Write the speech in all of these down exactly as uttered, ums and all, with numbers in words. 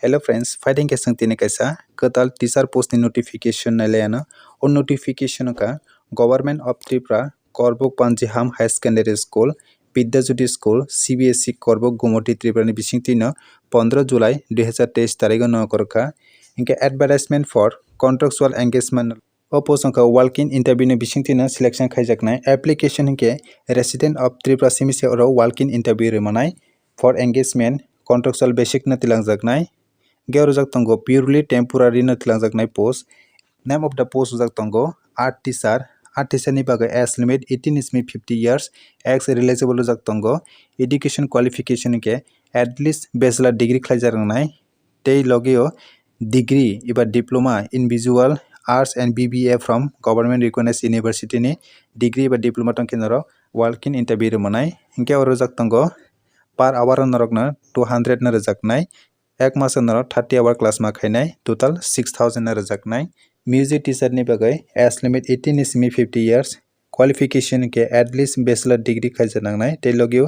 Hello friends, phaidi khe chwng tini kaisa kwtal teacher post ni notification nailaiano. O notification wngkha Government of Tripura, Korbuk Panjiham High Secondary School, Vidyajyoti School, C B S E Korbuk Gumoti Tripura ni bisingtwino pondro July dui hazar teis tarikh o nokorkha. Hinkhe advertisement for contractual engagement. O post wngkha walk-in interview ni bisingtwino selection khaijaknai. Application hinkhe resident of Tripura simi se oro walk-in interview rwmanai. For engagement contractual basic no twilangjaknai. Hinkhe oro jak tongo purely temporary no twilangjaknai post. Name of the post rijak tongo art teacher. Art teacher ni bagwi age limit eighteen simi fifty years. Ex eligible rijak tongo. Education qualification hinkhe at least bachelor degree khlaijak wngnai. Tei logio degree eba diploma in visual arts and B B A from government recognized university ni degree eba diploma tongkhe norok walk-in interview rwmanai. Hinkhe oro rijak tongo per hour o norokno two hundred no rwjaknai. Ek mas o norok thirty hour class ma khainai, total six thousand no rwjaknai. Music teacher ni bagwi age limit eighteen simi fifty years. Qualification hinkhe at least bachelor degree khaijak nangnai, tei logio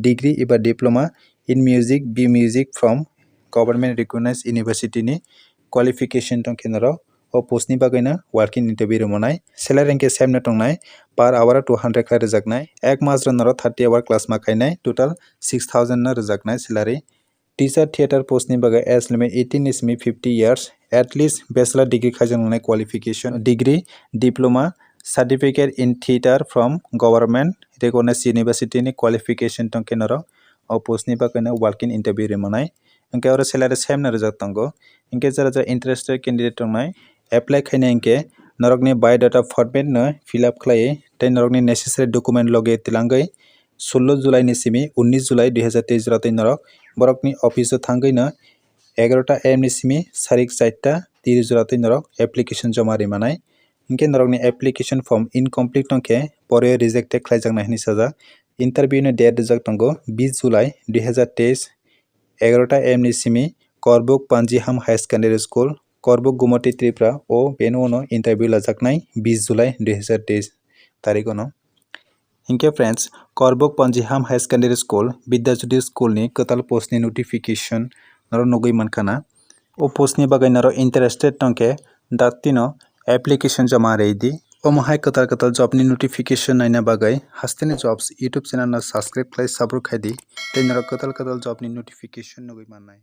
degree eba diploma in music, B music from government recognized university ni qualification tongkhe norok o post ni bagwino walk-in interview rwmanai. Salary hinkhe same no tongnai, per hour o two hundred khlai rwjaknai. Ek mas o norok thirty hour class ma khainai, total six thousand no rwjaknai salary. Teacher theatre post ni bagwi age limit eighteen simi fifty years, at least bachelor degree khaijak nangnai qualification, degree, diploma, certificate in theatre from government recognized university ni qualification tongkhe norok o post ni bagwino walk-in interview rwmanai. Hinkhe oro salary same no rwjak tongo. Hinkhe jara jara interested candidate tongnai, apply khainai hinkhe norokni biodata format no fill up khlaiwi tei norokni necessary document logi twlangwi sullo July ni simi unnis July dui hazar teis jora twi norok borokni office o thangwi no egarota A M ni simi sarik charta tiris jora twi norok application joma ri manai. Hinkhe norokni application form incomplete tongkhe pore rejected khlaijaknai hinwi sajak. Interview ni date rijak tongo bis July dui hazar teis, egarota A M ni simi Korbuk Panjiham High Secondary School, Korbuk Gumoti Tripura o venue o no interview lajaknai bis July dui hazar teis tarikh o no. Hinkhe friends, Korbuk Panjiham High Secondary School, Vidyajyoti School ni kwtal post ni notification norok nugwi mankha na. O post ni bagwi norok interested tongkhe daktino application joma rwdi. Omo hai kwtal kwtal job ni notification naina bagwi Hasteni Jobs YouTube channel no subscribe khlai subscribe khaidi, tei norok kwtal kwtal job ni notification nugwi mannai.